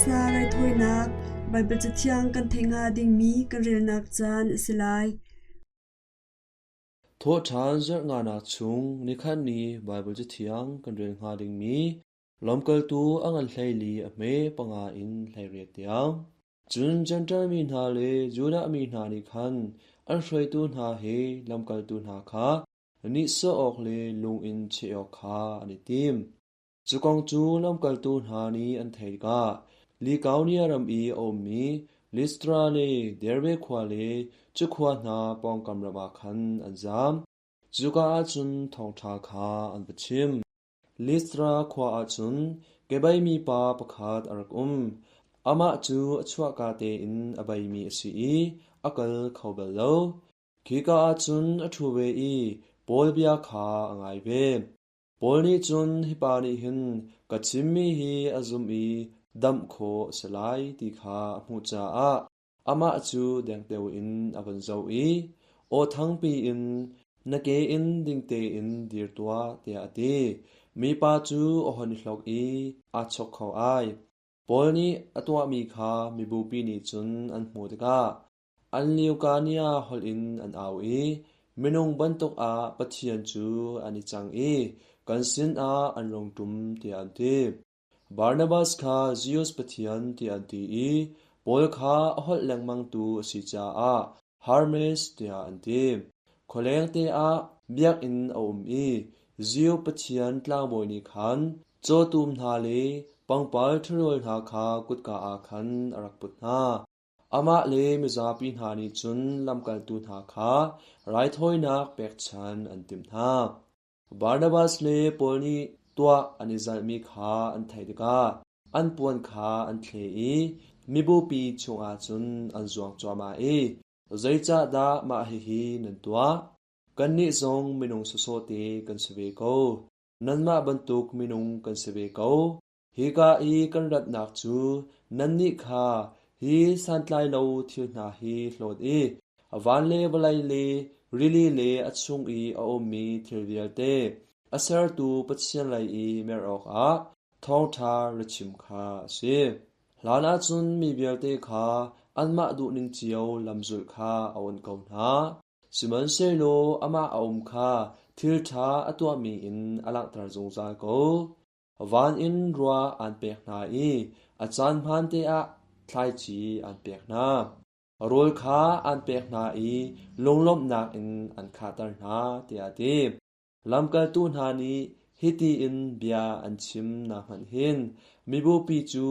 Missa raithawinak Baibal Cathiang kan theih hnga dingmi kan relnak caan a si lai. Thawhṭhan zarh nganak chung nikhat ni Baibal Cathiang kan rel hnga dingmi Lamkaltu a ngan 14 a hme panga in 18 tiang. Cun Jentail mi hna le Judah mi hna nih khan an hruaitu hna he lamkaltu hna kha nihsawh awk le lung in cheh awk kha an i tim. Cu kong cu lamkaltu hna nih an theih tikah Likaonia ram i a ummi Listra le Derbe khua le cu khua hna pawngkam ram ah khan an zam. Cuka ah cun thawngṭha kha an va chim. Listra khua ah cun kebei mipa pakhat a rak um. Amah cu a chuahka tein a beimi a si i a kal kho bal lo. Khika ah cun a ṭhu ve i Paul bia kha a ngai ve. Paul nih cun hi pa nih hin ka chimmi hi a zumh i damh khawh a si lai ti kha a hmuh caah amah cu dengteo in a van zoh i aw thangpi in, Na ke in ding tein dir tuah, tiah a ti. Mipa cu a hon i hlok i aa chok kho ai. Paul nih a tuahmi kha mibupi nih cun an hmuh tikah An Liokania holh in an au i minung bantuk ah Pathian cu an i cang i kan sinah an rung ṭum tiah an ti. Barnabas kha Zeus pathian tiah an ti i Paul kha a holh lengmangtu a si caah Hermes tiah an ti. Khualeng te ah biakinn a um i Zeus pathian tlangbawi nih khan cawtum hna le pangpar ṭharawl hna kha kutka ah khan a rak put hna. Amah le mizapi hna nih cun lamkaltu hna kha raithawinak pekchanh an timh hna. Barnabas le Paul nih tuah an i zalhmi kha an theih tikah an puan kha an thle i mibupi chungah cun an zuang cuahmah i, “Zeicahdah mah hihi nan tuah? Kannih zong minung sawsawhte kan si ve ko. Nanmah bantuk minung kan si ve ko. Hika i kan ratnak cu nannih kha hi santlailo thil hna hi hlawt i van le vawlei le rili le a chung i a ummi thil vialte a sertu Pathian lei i mer awkah thawngṭha ra chim kha a si. Hlan ahcun mi vialte kha anmah duhning cio lamzulh kha a awnh ko hna. Sihmanhsehlaw amah a um kha thil ṭha a tuahmi in a langhter zungzal ko. Van in ruah aan pek hna i a caan hmaante ah thlaici aan pek hna. Rawl kha aan pek hna i lunglawmhnak in an khahter hna, tiah a ti. Lamkaltu hna nih hiti in bia an chim na hmanh hin mibupi cu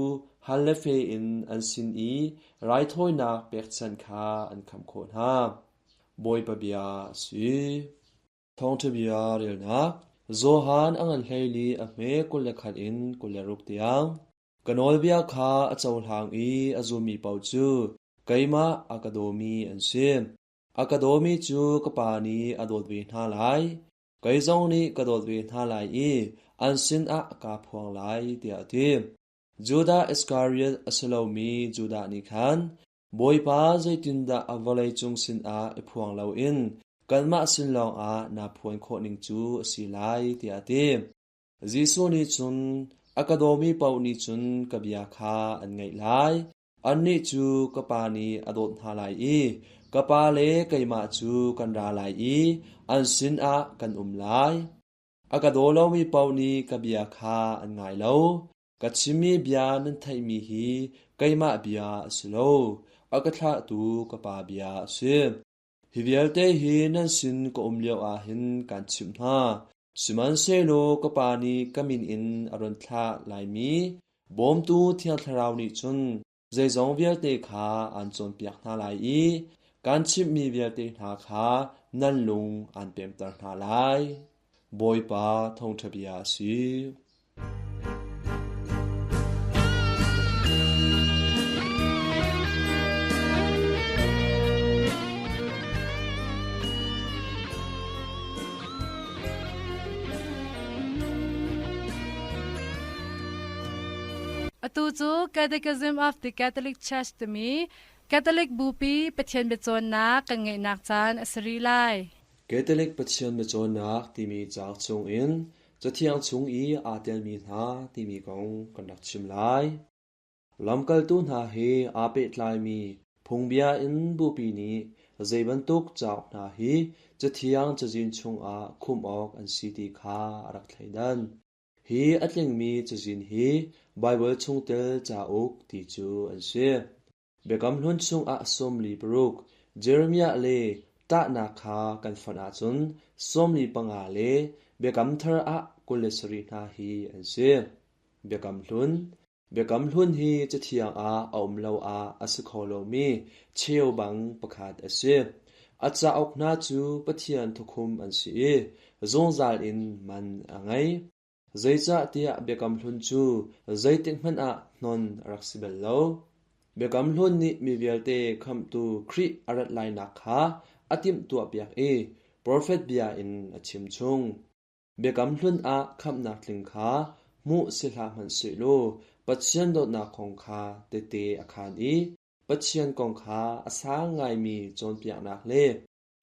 hal le fe in an sin i raithawinak pekchanh kha an kham khawh hna. Bawipa bia a si. Thawngṭha bia relnak Johan a ngan 14 a hme 21 in 26 tiang. Ka nawlbia kha a cohlang i a zummi paoh cu keimah a ka dawmi an si. A ka dawmi cu ka Pa nih a dawt ve hna lai. Kei zong nih ka dawt ve hna lai i an sinah kaa phuang lai, tiah a ti. Judah Iskariot a si lomi Judah nih khan Bawipa zeitindah a vawleicung sinah i phuang loin kanmah sin lawngah naa phuan khawh ning cu a si lai, tiah a ti. Jesuh nih cun, A ka dawmi paoh nih cun ka bia kha an ngaih lai. Annih cu ka Pa nih a dawt hna lai i ka Pa le keimah cu kan ra lai i an sinah kan um lai. A ka daw lomi paoh nih ka bia kha an ngai lo. Ka chimmi bia nan theihmi hi keimah bia a si lo, a ka thlahtu ka Pa bia a si. Hi vialte hi nan sin ka um lioah hin kaan chimh hna. Sihmanhsehlaw ka Pa nih ka min in a run thlah laimi Bawmtu Thiang Thlarau nih cun zeizong vialte kha aan cawnpiak hna lai i kaan chimhmi vialte hna kha nan lung aan pemter hna lai. Bawipa thawngṭha bia a si. Atu cu Catechism of the Catholic Church timi Catholic Bupi Pathian biacawnnak kan ngeihnak caan a si rih lai. Catholic Pathian biacawnnak timi cauk chungin Cathiang chung i aa telmi hna timi kong kan rak chim lai. Lamkaltu hna he aa pehtlaimi phungbia in bupi nih zei bantuk cauk hna hi Cathiang cazin chungah khumh awk an si ti kha a rak thleidan. Hi a tlingmi cazin hi Baibal chungtel cauk ti cu an si. Biakam Hlun chungah 46, Jeremiah le Ṭahnak kha kan fonh ahcun 45 le Biakam Thar ah 27 hna hi an si. Biakam Hlun Biakam Hlun hi Cathiang ah a um lo ah a si kho lomi cheubang pakhat a si. A cauk hna cu Pathian thukhum an si i zungzal in man a ngei. Zeicahtiah Biakam Hlun cu zeitikhmanh ah hnon a rak si bal lo. Biakam Hlun nih mi vialte khamhtu Khrih a rat lainak kha a timhtuahpiak i profet bia in a chimchung. Biakam Hlun ah khamhnak tling kha hmuh si hlah hmanh sehlaw Pathian dawtnak kong kha tehte a khaan i Pathian kong kha a sang ngaimi cawnpiaknak le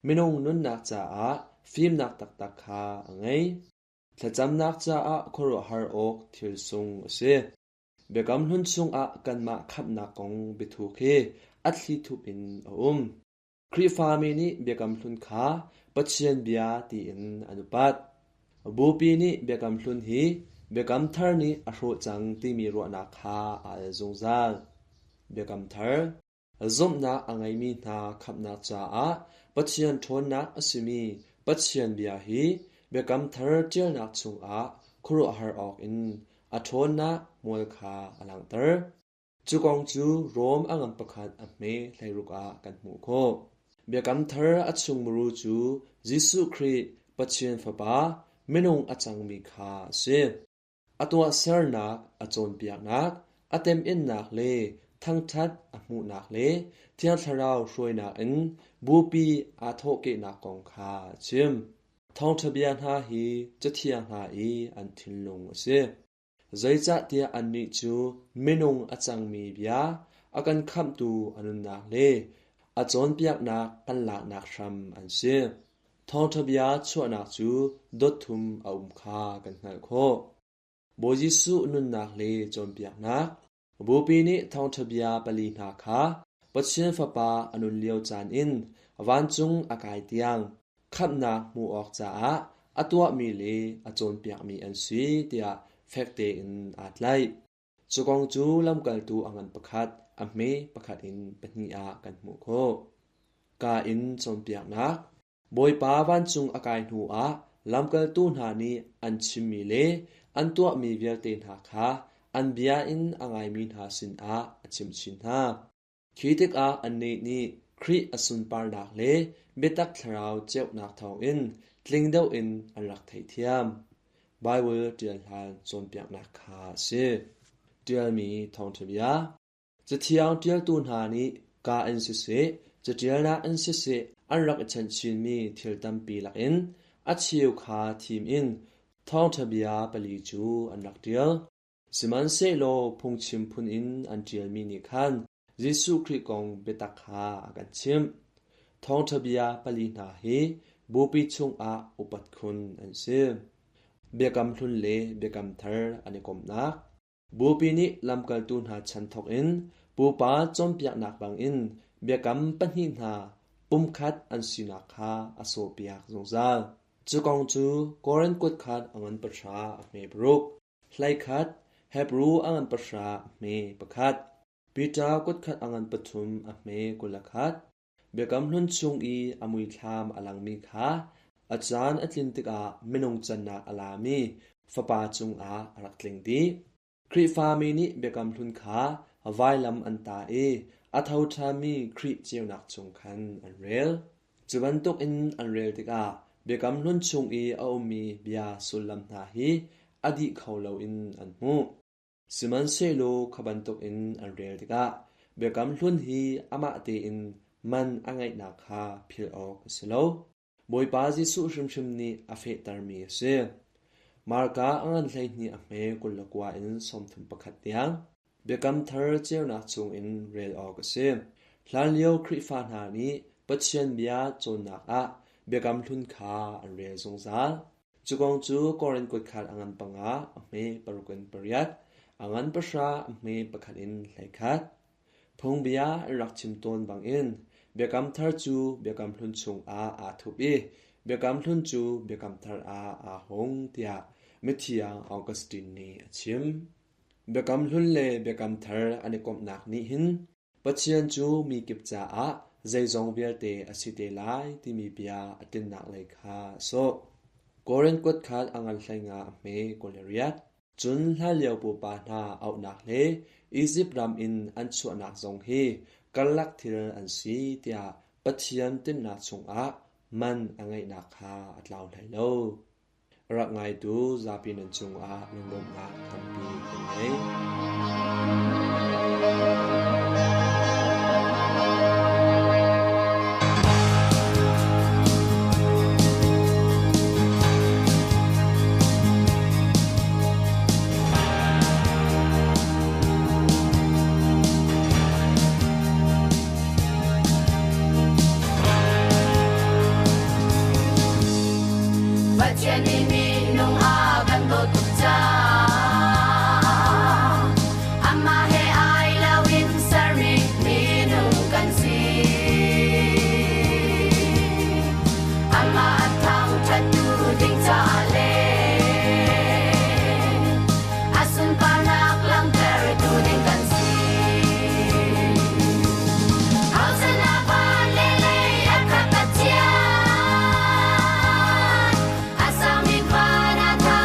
minung nunnak caah fimnak taktak kha a ngei. Thlacamnak caah khuaruahhar awk thil sung a si. Biakam Hlun chungah kanmah khamhnak kong biathuk hi a thlithup in a um. Khrihfami nih Biakam Hlun kha Pathian bia tiin an upat. Bupi nih Biakam Hlun hi Biakam Thar nih a hrawh cang timi ruahnak kha aa al zungzal. Biakam Thar Zumhnak a ngeimi hna khamhnak caah Pathian ṭhawnnak a simi Pathian bia hi Biakam Thar ṭialnak chungah khuaruahhar awkin a ṭhawnnak hmual kha a langhter. Cu kong cu Rom a ngan pakhat a hme 16 ah kan hmuh khawh. Biakam Thar a chungmuru cu Jesuh Khrih, Pathian Fapa, minung a cangmi kha a si. A tuahsernak, a cawnpiaknak, a temhinnak le thangṭhat a hmuhnak le Thiang Thlarau hruainak in bupi aa thawhkehnak kong kha a chim. Thawngṭha bia hna hi Cathiang hna i an thinlung a si. Zeicahtiah annih cu minung a cangmi bia, a kan khamhtu a nunnak le a cawnpiaknak kan laknak hram an si. Thawngṭha bia chuahnak cu dotthum a um kha kan hngalh khawh. Bawi Jesuh nunnak le cawnpiaknak, Bupi nih thawngṭha bia pali hna kha Pathian Fapa a nun lio caan in vancung a kai tiang khamhnak hmuh awk caah a tuahmi le a cawnpiakmi an si tiah fek tein aa tlaih. Cu kong cu lamkaltu a ngan pakhat, a hme pakhat in pahnih ah kan hmuh khawh. Kaa in cawnpiaknak, Bawipa vancung a kai hnuah lamkaltu hna nih an chimmi le an tuahmi vialte hna kha an bia in a ngaimi hna sinah a chimh chin hna. Khi tikah annih nih Khrih a sunparnak le biatak thlarau ceunak thawngin tling deuh in an rak theihthiam. Baibal ṭial hlan cawnpiaknak kha a si. Ṭialmi Thawngṭha Bia Cathiang ṭialtu hna nih kaa in siseh, caṭialnak in siseh an rak i chanh chinmi thil tampi lakin a cheu kha thim in Thawngṭha Bia pali cu an rak ṭial. Sihmanhsehlaw phungchim phun in an ṭialmi nih khan Jesuh Khrih kong biatak kha a kan chimh. Thawngṭha bia pali hna hi Bupi chungah upat khun an si. Biakam Hlun le Biakam Thar an i komhnak. Bupi nih lamkaltu hna chan thawkin pupa cawnpiaknak bangin biakam pahnih hna pumkhat an sinak kha a sawhpiak zungzal. Cu kong cu Korin kutkhat a ngan pahra a hme paruk, 11 Hebru a ngan pahra a hme pakhat, Peter kutkhat a ngan pathum a hme 21, Biakam Hlun chung i a muithlam a langmi kha a caan a tlin tikah minung cannak a lami Fapa cungah a rak tling dih. Khrihfami nih Biakam Hlun kha vailam an tah i a tho ṭhanmi Khrih ceunak chung khan an rel. Cu bantukin an rel tikah Biakam Hlun chung i a ummi bia sullam hna hi a dih kho loin an hmuh. Sihmanhsehlaw kha bantukin an rel tikah Biakam Hlun hi amah tein man a ngeihnak kha philh awk a si lo. Bawipa Jesuh hrimhrim nih a fehtermi a si. Marka a ngan 12 a hme 29 in 31 tiang Biakam Thar ceunak chungin rel awk a si. Hlanlio Khrihfa hna nih Pathian bia cawnnak ah Biakam Hlun kha an rel zungzal. Cu kong cu Korin kutkhat a ngan panga, a hme paruk in pariat. A ngan pahra a hme pakhat in 11. Phungbia an rak chim tawn bangin Biakam Thar cu Biakam Hlun chungah aa thup i Biakam Hlun cu Biakam Thar ah aa hung tiah Mithiang Augustine nih a chim. Biakam Hlun le Biakam Thar an i komhnak nih hin Pathian cu mi kip caah zeizong vialte a si te lai timi bia a tlinnak lei kha a sawh. Korin kuat khat a ngan 15 a hme 28. Cun hlanlio pupa hna auhnak le Izipt ram in an chuahnak zong hi karlak thil an si tiah Pathian tinhnak chungah man a ngeihnak kha a tlau hlei lo. A rak ngaitu zapi nan cungah lunglawmhnak tampi kan ngei. Pathian nih minung a kan dawt tuk caah amah he ai lo in sermi minung kan si. Amah a thangṭhattu ding caah le a sunparnak langhtertu ding kan si. Hosanna van le lei a khat Pathian, a sangmi van a tha.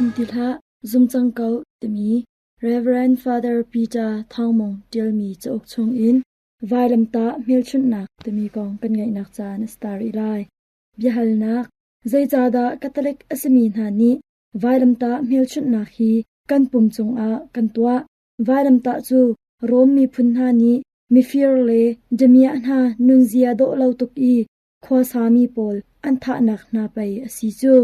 Chim ti hlah, zum cang ko timi Rev. Father Peter Thawng Mung ṭialmi cauk chungin Vailamtah hmelchunhnak timi kong kan ngaihnak caan a si ta rih lai. Biahalnak: Zeicahdah Catholic a simi hna nih vailamtah hmelchunhnak hi kan pum cungah kan tuah? Vailamtah cu Rom miphun hna nih mifir le damiah hna nunzia dawh lo tuk i khuasami pawl an thahnak hna pei a si cu.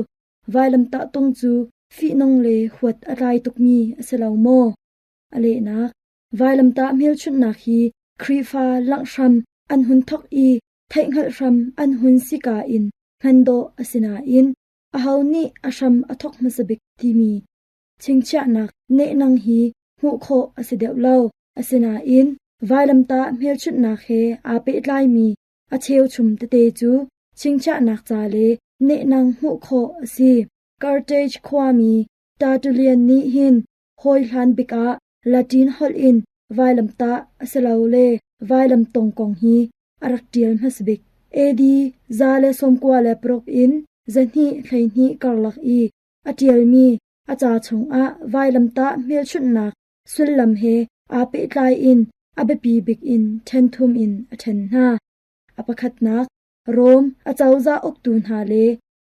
Vailamtah tung cu fihnung le huat a tlai tukmi a si lo maw? A lehnak: Vailamtah hmelchunhnak hi Khrihfa langhhram an hun thawk i theihhngalh hram an hun sika in hman dawh a si nain aho nih a hram a thawk hmasa bik timi chingchiahnak nehnang hi hmuh khawh a si deuh lo. Asinain vailamtah hmelchunhnak he aa pehtlaimi a cheuchum tete cu chingchiahnak ca le nehnang hmuh khawh a si. Carthage khuami Tertullian nih hin hawihlan bik ah Latin holh in vailamtah asilole vailamtung kong hi a rak ṭial hmasa bik. AD 196 in 212 karlak i a ṭialmi a ca chungah vailamtah hmelchunhnak sullam he aa pehtlai in a biapi bik in ṭhenthum in a ṭhen hna. A pakhatnak, Rom acozah uktu hna le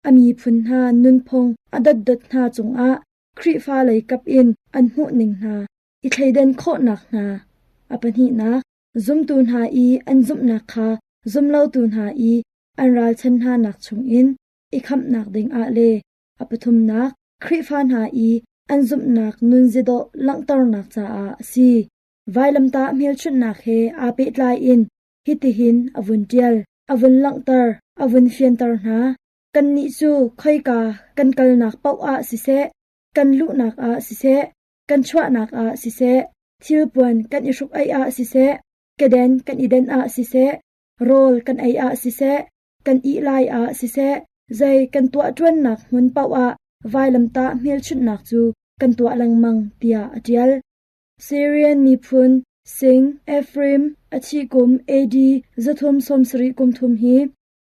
a miphun hna nunphung a dotdot hna cungah Khrihfa lei kap in an hmuhning hna i thleidan khawhnak hna. A pahnihnak, zumtu hna i an zumhnak kha zumlotu hna i an ralchan hnanak chungin i khamhnak dingah le a pathumnak, Khrihfa hna i an zumhnak nunzidawh langhternak caah a si. Vailamtah hmelchunhnak he aa pehtlai in hitihin a vun ṭial, a vun langhter, a vun fianter hna. Kannih cu khoika kan kalnak paoh ah siseh, kan luhnak ah siseh, kan chuahnak ah siseh, thilpuan kan i hruk-aih ah siseh, keden kan i den ah siseh, rawl kan ei ah siseh, kan ih lai ah siseh, zei kan tuahṭuannak hmun paoh ah vailamtah hmelchunhnak cu kan tuah lengmang, tiah a ṭial. Syrian miphun Sing Ephraim a thih kum AD 370 kum thum hi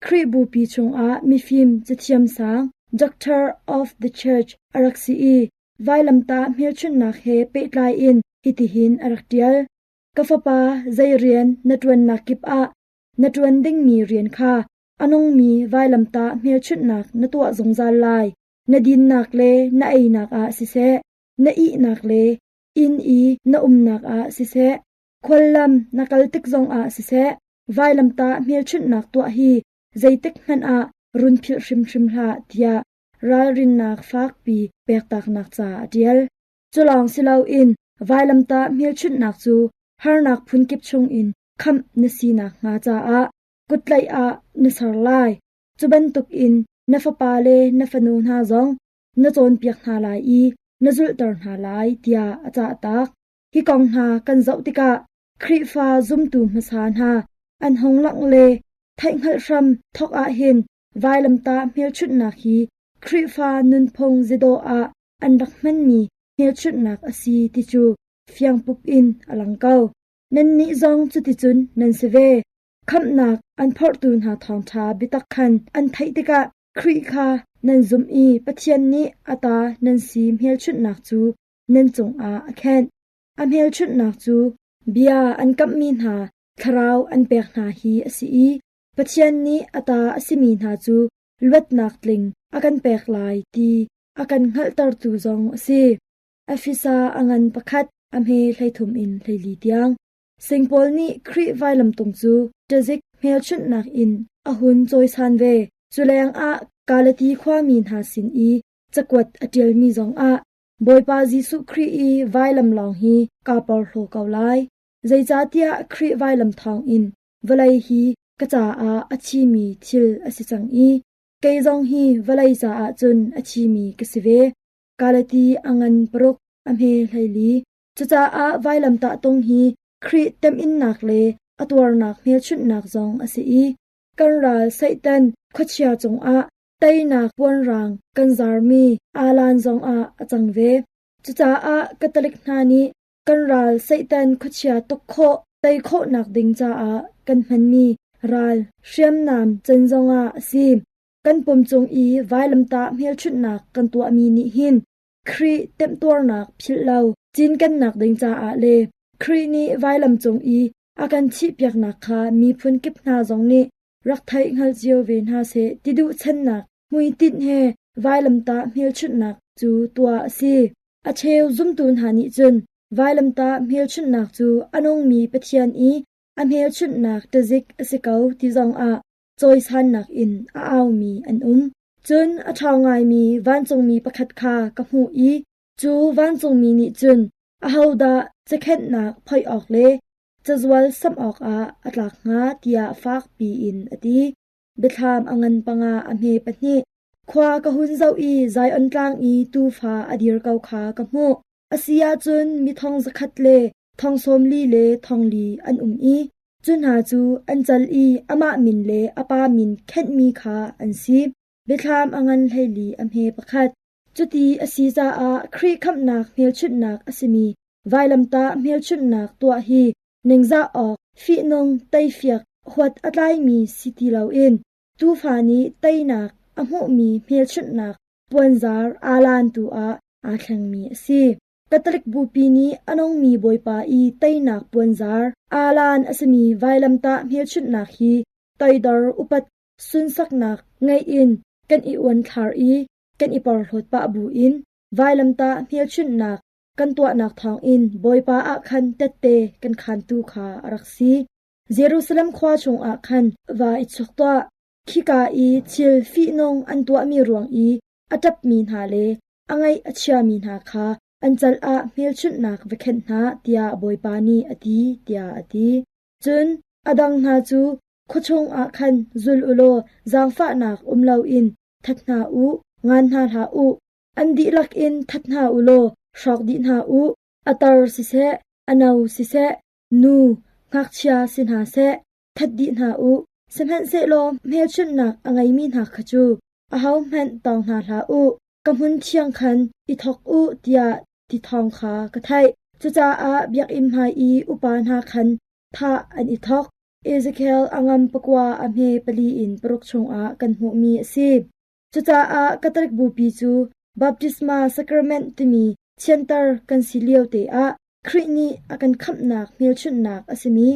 Khrih Bupi chungah mifim cathiam sang Doctor of the Church a rak si i vailamtah hmelchunhnak he pehtlai in hitihin a rak ṭial. Ka fapa, zei rian na ṭuannak kip ah na ṭuan dingmi rian kha a nungmi vailamtah hmelchunhnak na tuah zungzal lai. Na dinnak le na einak ah siseh, na ihnak le inn i na umnak ah siseh, khuallam na kal tik zongah siseh, vailamtah hmelchunhnak tuah hi zeitik hmanh ah run philh hrimhrim hlah tiah ralrinnak fakpi pektaknak ca a ṭial. Culawng si loin vailamtah hmelchunhnak cu harnak phunkip chungin khamh na si nakhnga caah kuttlaih ah na ser lai. Cu bantukin na fapa le na fanu hna zong na cawnpiak hna lai i na zulhter hna lai tiah a cahtak. Hi kong hna kan zoh tikah Khrihfa zumtu hmasa hna an hung langh le theihhngalh hram thawk ahhin vailamtah hmelchunhnak hi Khrihfa nunphung zidawh ah an rak hmanmi hmelchunhnak a si ti cu fiangpup in a lang ko. Nannih zong cuticun nan si ve. Khamhnak an phorhtu hna thawngṭha biatak khan an theih tikah Khrih kha nan zumh i Pathian nih a ta nan si hmelchunhnak cu nan cungah a khenh. A hmelchunhnak cu bia an kamhmi hna thlarau an pek hna hi a si i Pathian nih a ta a simi hna cu luatnak tling a kan pek lai ti a kan hngalhtertu zong a si. Efesa a ngan pakhat a hme 13 in 14 tiang. Sing pawl nih Khrih vailamtung cu ṭazik hmelchunhnak in a hun cawisan ve. Cu lengah Galati khuami hna sin i cakuat a ṭialmi zongah Bawipa Jesuh Khrih i vailam lawng hi kaa porhlaw ko lai. Zeicahtiah Khrih vailam thawngin vawlei hi ka caah a thimi thil a si cang i kei zong hi vawlei caah cun a thimi ka si ve. Galati a ngan paruk a hme 14. Cucaah vailamtah tung hi Khrih temhinnak le a tuarnak hmelchunhnak zong a si i kan ral Satan khuachia cungah teinak puanrang kan zarmi aalan zongah a cang ve. Cucaah Catholic hna nih kan ral Satan khuachia tuk khawh, tei khawhnak ding caah kan hmanmi ral hriamnam can zongah a si. Kan pum cung i vailamtah hmelchunhnak kan tuahmi nih hin Khrih temhtuarnak philh lo cinkennak ding caah le Khrih nih vailam cung i a kan thihpiaknak kha miphun kip hna zong nih rak theih hngal cio ve hna seh ti duhchannak hmuitinh he vailamtah hmelchunhnak cu tuah a si. A cheu zumtu hna nih cun vailamtah hmelchunhnak cu a nungmi Pathian i a hmelchunhnak ṭazik a si ko ti zongah cawisannak in a aumi an um. Cun a ṭhawng ngaimi vancungmi pakhat kha ka hmuh i cu vancungmi nih cun ahodah cakhenhnak phoih awk le cazual samh awkah a tlak hnga tiah fakpi in a ti. Biathlam a ngan panga a hme pahnih. Khua ka hun zoh i Zion tlang i tuufa a dir ko kha ka hmuh. A si ahcun mi thong zakhat le thong sawm li le thong li an um i cu hna cu an cal i amah min le a pa min khenhmi kha an si. Biathlam a ngan 14 a hme pakhat. Cuti a si caah Khrih khamhnak hmelchunhnak a simi vailamtah hmelchunhnak tuah hi ningzah awk fihnung teifiak huat a tlaimi si ti loin tuufa nih teinak a hmuhmi hmelchunhnak puanzar aalan tu ah aa thlengmi a si. Catholic Bupi nih a nungmi Bawipa i teinak puanzar aalan a simi vailamtah hmelchunhnak hi toidor upat sunsaknak ngeih in kan i uanthlar i kan i porhlawt pah buin vailamtah hmelchunhnak kan tuahnak thawngin Bawipa ah khan tette kan khantu kha a rak si. Jerusalem khua chungah khan va i chok tuah. Khika i thil fihnung an tuahmi ruang i a ṭapmi hna le a ngaih a chiami hna kha an cal ah hmelchunhnak va khenh hna, tiah Bawipa nih a ti, tiah a ti. Cun a dang hna cu khua chungah khan zul u law zaangfahnak um loin that hna u, ngan hna hlah u. An dihlak in that hna u law hrawk dih hna u. A tar siseh, a no siseh, nu, ngakchia si hna seh, that dih hna u. Sihmanhsehlaw hmelchunhnak a ngeimi hna kha cu ahohmanh tawng hna hlah u. Ka hmun thiang khan i thawk u tiah ti thawng kha ka theih. Cucaah biakinn hmai i upa hna khan thah an i thawk. Ezekiel a ngam pakua a hme pali in paruk chungah kan hmuhmi a si. Cucaah Catholic Bupi cu Baptisma Sacrament timi thianter kan si lio te ah Khrih nih a kan khamhnak hmelchunhnak a simi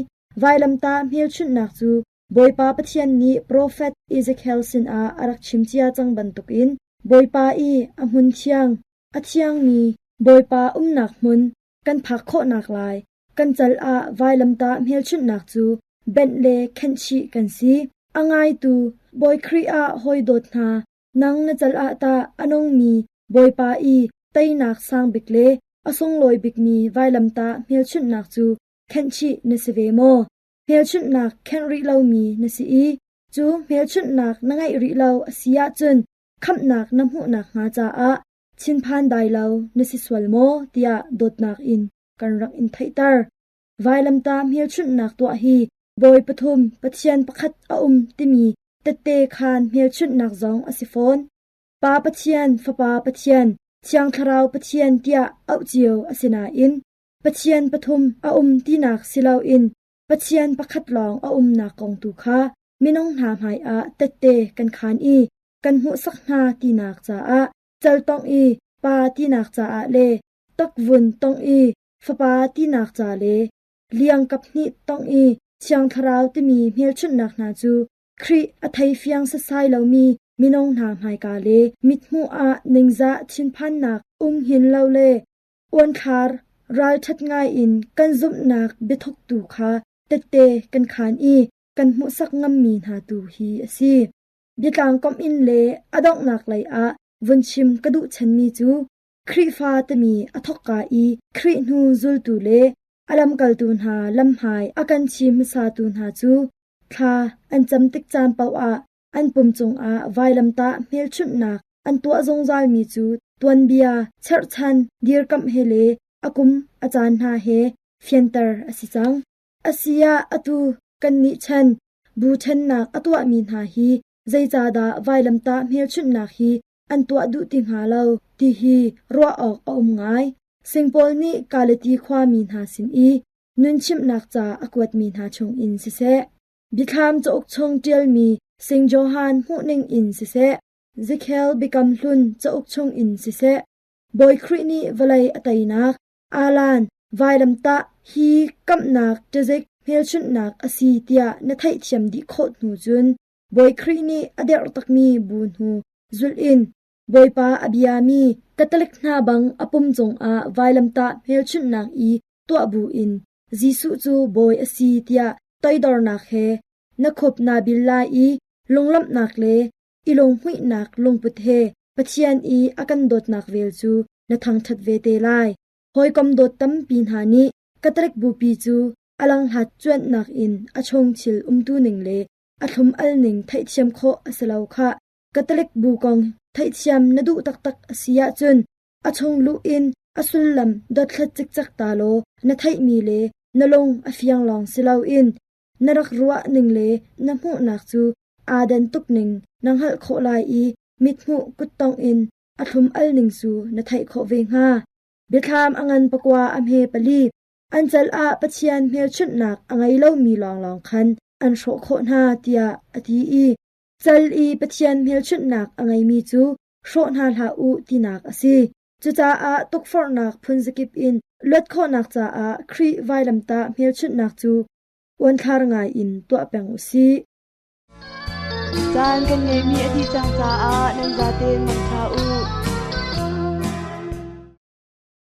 vailamtah hmelchunhnak cu Bawipa Pathian nih profet Ezekiel sinah a rak chim cia cang bantukin Bawipa i a hmun thiang, a thiangmi Bawipa umnak hmun kan phak khawhnak lai kan cal ah vailamtah hmelchunhnak cu benh le khenhchih kan si. A ngaitu Bawi Khrih ah hawi dawt hna, nang na cal ah tah a nungmi Bawipa i teinak sang bik le a sunglawi bikmi vailamtah hmelchunhnak cu khenhchih na si ve maw? Hmelchunhnak khenh rih lomi na si i cu hmelchunhnak na ngeih rih lo a si ahcun khamhnak na hmuhnak hnga caah thinphan dai lo na si sual maw tiah dawtnak in kan rak in theihter. Vailamtah hmelchunhnak tuah hi Bawi pathum Pathian pakhat a um timi tette khaan hmelchunhnak zong a si fawn. Pa Pathian, Fapa Pathian, Thiang Thlarau Pathian tiah auh cio a si nain Pathian pathum a um tinak si loin Pathian pakhat lawng a umnak kong tu kha minung hna hmaiah tette kan khaan i kan hmuhsak hna tinak caah caltongh i Pa tinak caah le takvun tongh i Fapa tinak ca le liang kaphnih tongh i Thiang Thlarau timi hmelchunhnak hna cu Khrih a theifiang sasai lomi minung hna hmaika le mithmuh ah ningzah thinphannak um hin lo le uanthlar ralṭhat ngaiin kan zumhnak biathawktu kha tette kan khaan i kan hmuhsak ngammi hna tu hi a si. Biatlang komh in le a donghnak lei ah vun chim ka duh chanmi cu Khrihfa timi a thawkka i Khrih hnu zultu le a lamkaltu hna lamhmai a kan chim hmasatu hna cu thla an cam tik caan paoh ah an pum cungah vailamtah hmelchunhnak an tuah zungzalmi cu tuanbia cherhchan dirkamh he le a kum a caan hna he fianter a si cang. Asiah atu kannih chan bu ṭhennak a tuahmi hna hi zeicahdah vailamtah hmelchunhnak hi an tuah duh ti hnga lo ti hi ruah awk a um ngai. Singpaul nih Galati khuami hna sin i nunchimhnak ca a kuatmi hna chungin siseh, Biathlam cauk chung ṭialmi Sing Johan hmuhning in siseh, Zekhel Biakam Hlun cauk chungin siseh, Bawi Khrih nih vawlei a teinak alan vailamtah hi kamhnak ṭazik hmelchunhnak a si tiah na theihthiam dih khawh hnu cun Bawi Khrih nih a derh takmi bu hnu zulh in Bawipa a biami Catholic hna bang a pum cungah vailamtah hmelchunhnak i tuah buin Jesuh cu Bawi a si tiah toidornak he na khup naa bil lai i lunglawmhnak le i lunghmuihnak lungput he Pathian i a kan dawtnak vel cu na thangṭhat ve te lai. Hawikom dawt tampi hna nih Catholic Bupi cu a langhlat cuanhnak in a chungthil umtuning le a thlum-al ning theihthiam khawh a si lo khah. Catholic bu kong theihthiam na duh taktak a si ahcun a chung luh in a sullam dothlat cikcek ta law na theihmi le na lung a fiang lawng si loin na rak ruah ning le na hmuhnak cu aa dan tuk ning na hngalh khawh lai i mithmuh kuttongh in a thlum-al ning cu na theih khawh ve hnga. Biathlam a ngan pakua a hme pali. An cal ah Pathian hmelchunhnak a ngei lomi lawnglawng khan an hrawh khawh hna tiah a ti i cal i Pathian hmelchunhnak a ngeimi cu hrawh hna hlah u tinak a si. Cucaah tukforhnak phunzakip in luat khawhnak caah Khrih vailamtah hmelchunhnak cu uanthlar ngai in tuah peng u sih. Caan kan ngeihmi a dih cang caah nan zaten mangṭha u.